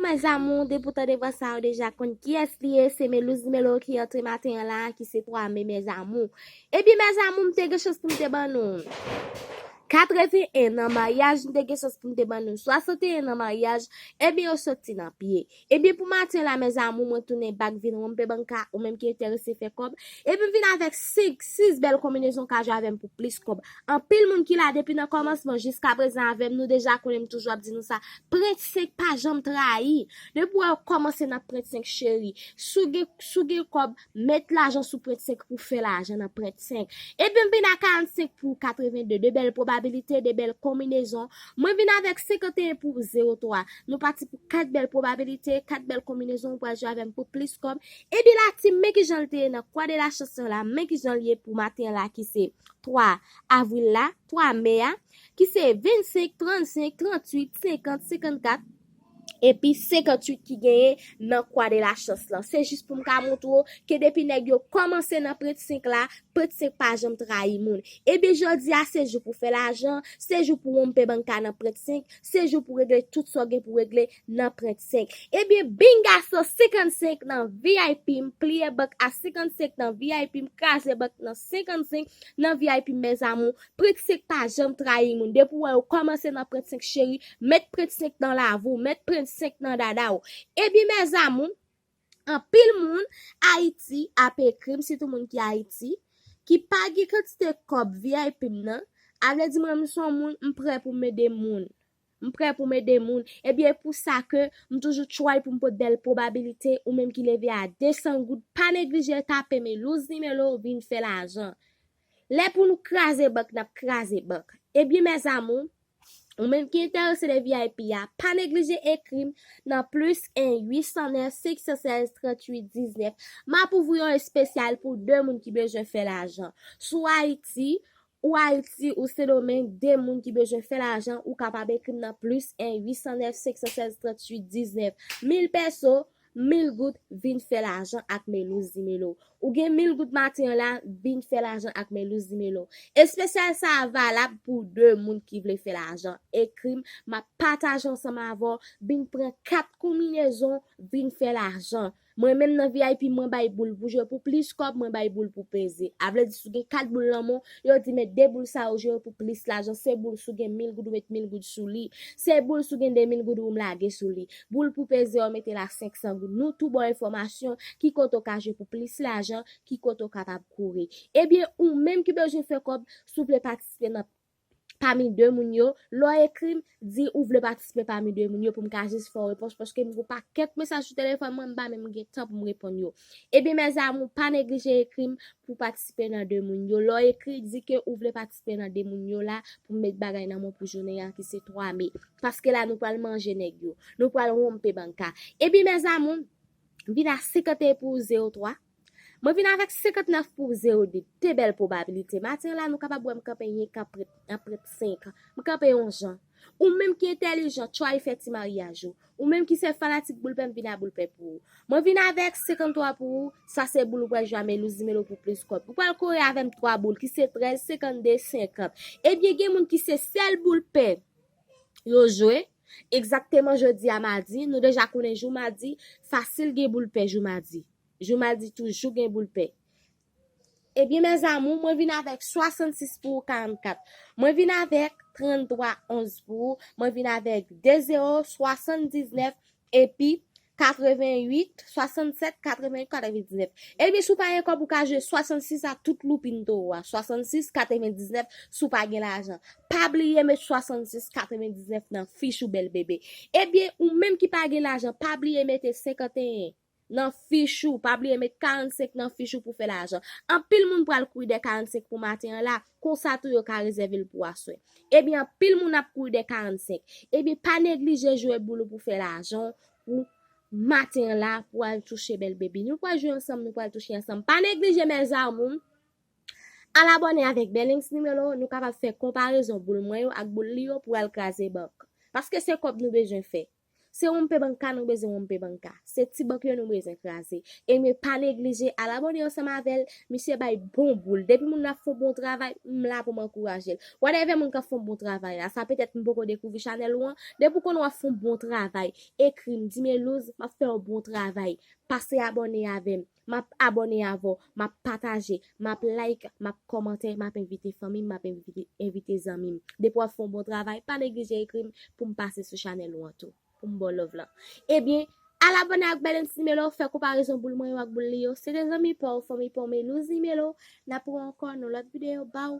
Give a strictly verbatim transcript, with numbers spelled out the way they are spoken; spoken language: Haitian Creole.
Mes amours, depi w tande vwa sa, ou deja konn kiyès li ye, se Melouz Nimelo ki antre maten an la, ki se twa me, mes amours. Ebyen, mes amours, m te gen chans pou m te ban nou katreven an maryaj, m te gen chans pou m te ban nou swasanteyen an maryaj, ebyen, yo soti nan pye. Ebyen, pou maten la, mes amours, mwen tounen back vin wonm pe banka, ou menm ki enterese fè kòb, ebyen, m vin avèk senk, sis bèl konbinezon ka jwe avè m pou plis kòb. Anpil moun ki la depi nan kòmansman jiska prezan avè m, nou deja konnen m toujou ap di nou sa, Prent senk pa janm trayi. Depi w wè yo kòmanse nan Prent senk, cheri. Si w gen, si w gen kòb, met lajan sou Prent senk pou fè lajan nan Prent senk. Ebyen, m vin a karannsenk pou katreven de, de bèl pwobabilite, de bèl konbinezon. Mwen vin avèk senkanteyen pou zewo twa. Nou pati pou kat bèl pwobabilite, kat bèl konbinezon, ou pral jwe avè m pou plis kòb. Ebyen, la team, men kijan l te ye nan kwa de la chans lan la, men kijan l ye pou maten an la ki se twa avril la, twa me a, ki se vennsenk, trannsenk, tranntuit, senkant, senkannkat, epi senkantuit ki genyen nan kwa de la chans lan. Se jis pou m ka montre w ke depi nèg yo kòmanse nan Prent senk la, Prent senk pa janm trayi moun. Ebyen, jodi a, se jou pou fè lajan, se jou pou wonm pe banka nan Prent senk, se jou pou regle tout sa w gen pou regle nan Prent senk. Ebyen, bingaso, senkannsenk nan V I P, m pliye bank a senkannsenk nan V I P, m kraze bank nan senkannsenk nan V I P, mes amours. Prent senk pa janm trayi moun. Depi w wè yo kòmanse nan Prent senk, cheri, met Prent senk nan lavi w, met Prent senk nan dada w. Ebyen, mes amours, anpil moun Ayiti ap ekri m, sitou moun ki Ayiti, ki pa gen kantite kòb V I P m nan. A vle di, mwen, m se yon moun, m prè pou m ede moun. M prè pou m ede moun. Ebyen, e pou sa ke m toujou try pou m pote bèl pwobabilite, ou menm ki leve a de san goud, pa neglije tape Melouz Nimelo, vin fè lajan. Lè pou nou kraze bank, n ap kraze bank. Ebyen, mes amours, ou menm ki enterese de V I P a, pa neglije ekri m nan plis en uit san nèf senk san sèz tranntuit diznèf. M ap ouvri yon espesyal pou de moun ki bezwen fè lajan. Si w Ayiti, ou Ayiti, ou Sendomeng, de moun ki bezwen fè lajan, ou kapab ekri m nan plis en uit san nèf senk san sèz tranntuit diznèf. Mil peso, mil goud, vin fè lajan ak Melouz Nimelo. Ou gen mil goud maten an la, vin fè lajan ak Melouz Nimelo. Espesyal sa a valab pou de moun ki vle fè lajan. Ekri m, m ap pataje ansanm avè w, vin pran kat konbinezon, vin fè lajan. Mwen menm nan V I P, mwen bay boul pou jwe pou plis kòb, mwen bay boul pou peze. A vle di, si w gen kat boul nan men w, yo di, men de boul sa yo jwe pou plis lajan, se boul, si w gen mil goud, ou met mil goud sou li. Se boul, si w gen de mil goud, ou lage sou li. Boul pou peze, yo mete la senk san goud. Nou tou ba w enfòmasyon, ki kote w ka jwe pou plis lajan, ki kote w kapab kouri. Ebyen, ou menm ki bezwen fè kòb, si w vle patisipe nan pami de moun yo, lè w ekri m, di ou vle patisipe pami de moun yo pou m ka jis fè w repons, paske m gen pakèt mesaj sou telefòn mwen, m pa menm gen tan pou m reponn yo. Ebyen, mes amours, pa neglije ekri m pou patisipe nan de moun yo. Lè w ekri, di ke ou vle patisipe nan de moun yo la, pou m met bagay nan men w pou jounen an ki se twa me. Paske la, nou pral manje nèg yo. Nou pral wonm pe banka. Ebyen, mes amours, vin a senkante pou zewo twa. Mwen vin avèk senkantnèf pou zewo de, de bèl pwobabilite. Maten an la, nou kapab wè m kanpe yenk an Prent, an Prent senk. M kanpe yon jan. Ou menm ki entèlijan, try fè ti maryaj ou. Ou menm ki se fanatik boul pè, m vin a boul pè pou ou. Mwen vin avèk senkanntwa pou ou, sa se boul ou pral jwe a Melouz Nimelo pou plis kòb. Ou pral kore avè m twa boul, ki se trèz, senkannde, senkant. Ebyen, gen moun ki se sèl boul pè yo jwe. Egzakteman jodi a madi, nou deja konnen jou madi, fasil gen boul pè jou madi. Jou madi toujou gen boul pè. Ebyen, mes amours, mwen vin avèk swasannsis pou ou, karannkat. Mwen vin avèk tranntwa onz pou ou. Mwen vin avèk de zewo, swasanndiznèf, epi katrevenuit, swasannsèt, katrevenuit, katrevendiznèf. Ebyen, si w pa gen kòb, ou ka jwe swasannsis a tout loupin towo a. Swasannsis, katrevendiznèf, si w pa gen lajan. Pa bliye met swasannsis, katrevendiznèf nan fich ou, bèl bebe. Ebyen, ou menm ki pa gen lajan, pa bliye mete senkanteyen nan fich ou, pa bliye met karannsenk nan fich ou pou fè lajan. Anpil moun pral kouri dè karannsenk pou maten an la, konsa tou yo ka rezève l pou aswè. Ebyen, anpil moun ap kouri dè karannsenk. Ebyen, pa neglije jwe boul ou pou fè lajan pou maten an la, pou al touche bèl bebi. Nou pral jwe ansanm, nou pral touche ansanm. Pa neglije, mes amours, al abòne avèk Bèlens Nimelo, nou kapab fè konparezon boul mwen yo ak boul li yo pou al kraze bank. Paske se kòb nou bezwen fè. Se Wonmpe Banka nou bezwen, Wonmpe Banka. Se ti bank yo nou bezwen kraze. E men pa neglije al abòne ansanm avè l. Misye bay bon boul. Depi moun nan ap fè yon bon travay, m la pou m ankouraje l. Whatever moun k ap fè yon bon travay la, sa petèt m poko dekouvri chanèl ou an. Depi w konnen w ap fè yon bon travay, ekri m, di Melouz, m ap fè yon bon travay. Pase abòne avè m. M ap abòne avè w, m ap pataje, m ap like, m ap kòmante, m ap envite fanmi m, m ap envite, envite zanmi m. Depi w ap fè yon bon travay, pa neglije ekri m pou m pase sou chanèl ou an tou, pou m ba w love lan. Ebyen, al abòne ak Balance Nimelo, fè konparezon boul mwen yo ak boul li yo. Se te zanmi pa w, fanmi pa w, Melouz Nimelo. N ap wè ankò nan lòt videyo. Baw!